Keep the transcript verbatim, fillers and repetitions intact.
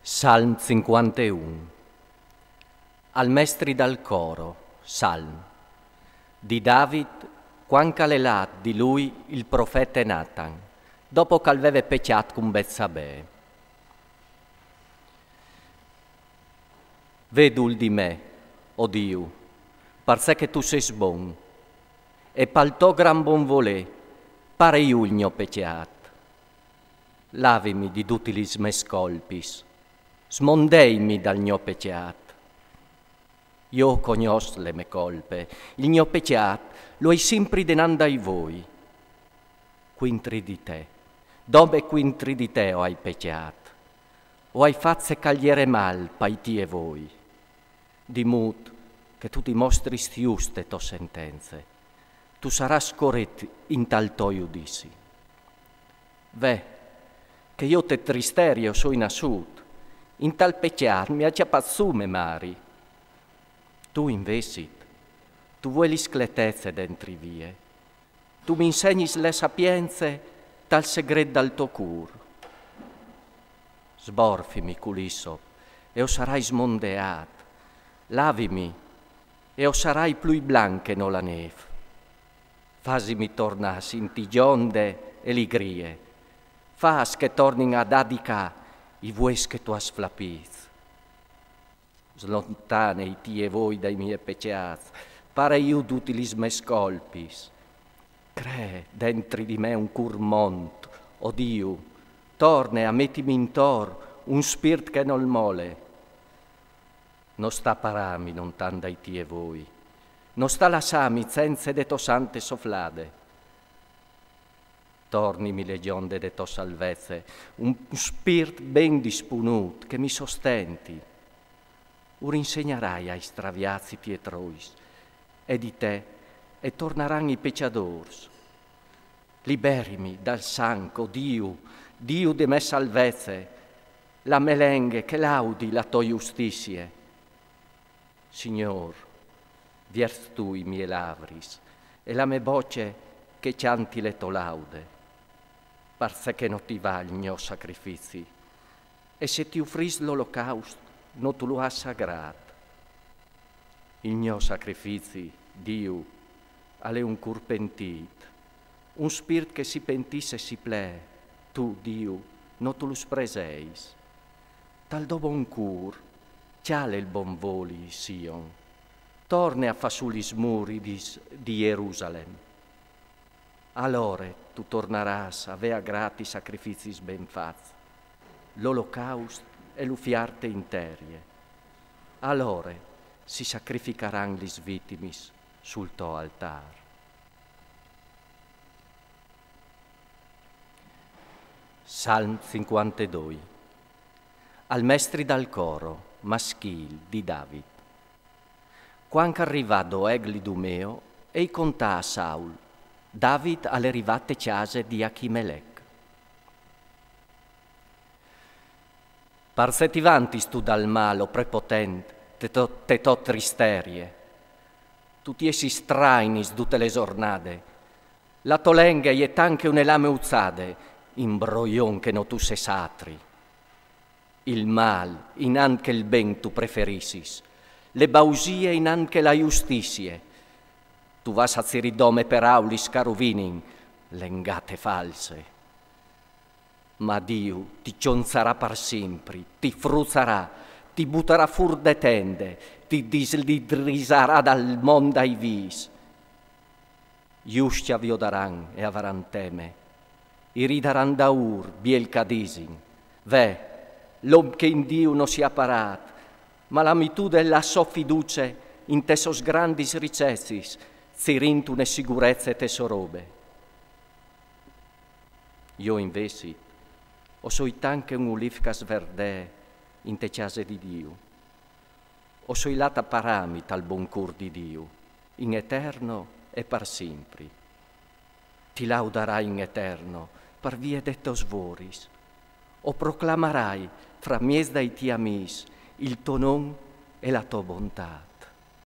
Salm cinquanteun. Al mestri dal coro, salm. Di David, cuant ch'al è lât di lui il profete Natan, dopo ch'al veve pecjât cun Betsabè. Ve dûl di me, o Diu, parcè che tu sês bon, e pal to gran bon volê, pare jù il gno pecjât. Lavimi di dutis lis mês colpis, smondeimi dal gno pecjât. Jo o cognòs le mê colpe, il gno pecjât lu ai simpri denant dai voi. Cuintri di te, dome cuintri di te o ai pecjât, o ai fat ce ch'al jere mâl pai tiei voi. Di mût che tu ti mostris just te tô sentence, tu sarâs corêt intal to judizi. Ve, che jo te tristerie o soi nassût, intal pecjât mi à cjapât sù mê mari. Tu invezit, tu vuelis cletece dentri vie, tu mi insegnis le sapience tal segret dal to cûr. Sborfimi cul isop e o sarai smondeât, lavimi e o sarai plui blanc che no la nêf. Fasimi tornâ a sintî gjonde e ligrie, fâs che tornin a dâ di ca i vues che tu âs flapîts. Slontane i tiei voi dai miei pecjâts, pare jù dutis lis mês colpis. Cree dentri di me un cûr mont, o Diu, torne a metimi intor un spirt che nol mole. No sta parâmi lontan dai tiei voi, no sta lassâmi cence de tô sante soflade. Tornimi le gjonde de tô salvece, un spirt ben disponût che mi sostenti. Ur insegnarai ai straviâts i tiei trois, e di te e tornaran i pecjadôrs. Liberimi dal sanc, o Diu, Diu de mê salvece, la mê lenghe che laudi la tô justizie. Signôr, viers tu i miei lavris, e la mê bocje che cjanti le tô laude. Parcè che no ti va il gno sacrifizi, e se ti ufrìs l'olocaust, no tu lu âs sagrât. Il gno sacrifizi, Diu, al è un cûr pentît, un spirt che si pentìs e si plee, tu, Diu, no tu lu spreseis. Tal do bon cûr, cjale il bon voli, Sion, torne a fâ sù lis muridis di Jerusalem. Alore tu tornarâs a vê agrât i sacrifizis ben fats, l'olocaust e l'ufiarte interie. Alore si sacrificaran lis vitimis sul to altâr. Salm cinquantedoi. Al mestri dal coro, maschîl, di David. Cuant ch'al rivà Doeg l'Idumeo, e i contà a Saul: David al è rivât te cjase di Achimelec. Parcè ti vantis tu dal mâl, o prepotent, te to, te tô tristerie? Tu ti jessis trainis dute le zornade. La tô lenghe e je tant che une lame uzade, imbroion che no tu sês altri. Il mâl inant che il ben tu preferissis, le bausie inant che la justizie. Tu vâs a cirî dome peraulis ch'a ruvinin, lengate false. Ma Diu ti cjonzarà par simpri, ti fruzarà, ti butarà fûr de tende, ti dislidrisarà dal mont dai vîfs. Juscj a viodaran e a varan teme. I ridaran daûr, biel ch'a disin: Ve, l'om che in Diu no si à parât, ma l'à mitude la sô fiducie intes sôs grandis ricezis, cirint une sigurece te sô robe. Jo invezit o soi tant che un ulîf ch'a sverde inte cjase di Diu. O soi lât a parâmi tal bon cûr di Diu, in eterno e par simpri. Ti laudarai in eterno par vie des tôs voris. O proclamarai framieç dai tiei amîs il to non e la tô bontât.